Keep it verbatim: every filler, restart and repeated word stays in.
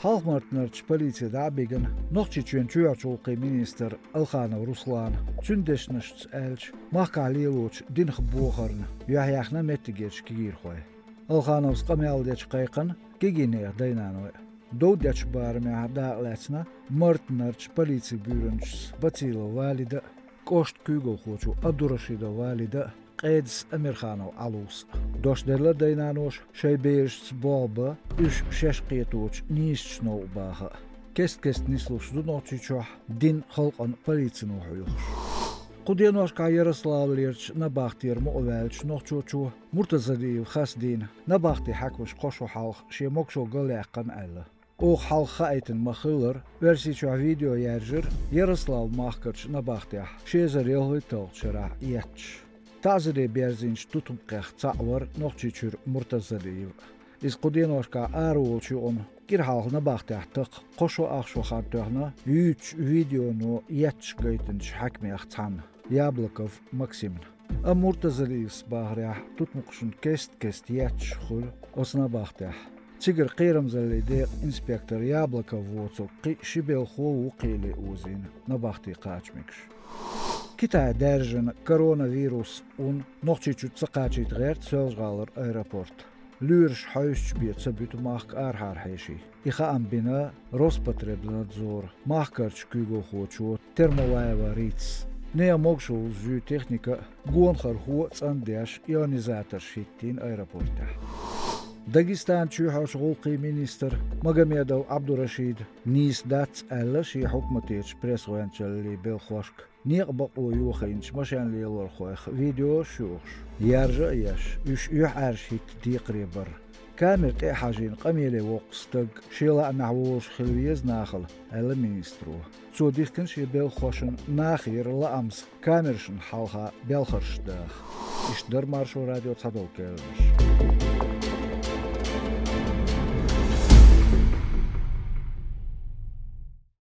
Хьалха-Мартанарчу полици дӀа а бигина, Нохчийчоьнан чоьхьарчу гӀуллакхийн министр Алханов Руслан, цуьнан дешнашца аьлча, махкахь лелочу динах бохарна юьхьъяьхна меттигерчу кегийрхой. Алхановс къамел дечу кхайкхина кегийнехан дай-наной. Дов дечу барамехь дакъалаьцна Мартанарчу полицин буьйранчас Бацилов Валида а, кӀоштан куьйгалхочо Абдурашидов Валида а, Къедас Амирханов Ӏалус а. Дош делла дай-наноша шайн берашца болх бан, уьш шаьш кхетачу нийсачу новкъа баха а. Кест-кеста нислуш ду Нохчийчохь дин халкъан полицино хьоьхуш. Кху деношкахь Ярославлерчу набахтера мукъаваьллачу нохчочо Муртазалиев Хасдина набахтин хьаькамаша кхо шо хьалха шен могашалла галъяьккхина аьлла. Оха хьалха хаийтина ма-хиллара, Оьрсийчохь видео яьржира Ярослав-махкарчу набахтехь ши эзар ялхитталгӀачу шарахь етташ. ТаӀзаре берзийначу тутмакхех цхьаъ вара Нохчийчуьра Муртазалиев. Иза кху деношкахь араволучу юкъана кӀира хьалха набахтехь такха кхо шо ах шо хан тоьхна юьйцучу видеоно етташ гайтинчу хьаькамех цхьанна, Яблоков Максимна. Амма Муртазалиевс бахарехь, тутмакхашна кест-кеста етташ хуьлу оцу набахтехь. Цигара кхерамзаллин декъан инспектор Яблоков воцург кхин а ши белхахо ву кхеле озийна набахте кхача мегаш. Китайхь даьржина коронавирус ун Нохчийчу ца кхачийта гӀерта Соьлжа-ГӀалара аэропорт. Лоьраш хьовсучу бен ца буьту махка арахьара хьеший. И хаам бина Роспотребнадзора махкарчу куьйгалхочо Термолаева Ритас. Нехан могашалла зуьйчу техника а, гонахархо а цӀандеш, ионизаторш хӀиттийна аэропортехь. Дагестанан чоьхьарчу гӀуллакхийн министра Магомедов Абдурашида нийса дац аьлла шен хьукматерчу пресс-гӀоьнчаллин белхахошка некъан бакъо йохийначу машен лелорхойх видеош а йохуш, яржа а еш, уьш юьхьӀаьржа хӀитта декхаре бар. Камера тӀе а хьажийна къамеле воккху стаг шен лаамехь волуш хила веза нахала, аьлла министро. Цо дихкина шен белхахошна нахера лаамца камерашна хьалха белхарш даха. Иштта дара Маршо радион цхьадолу керланаш.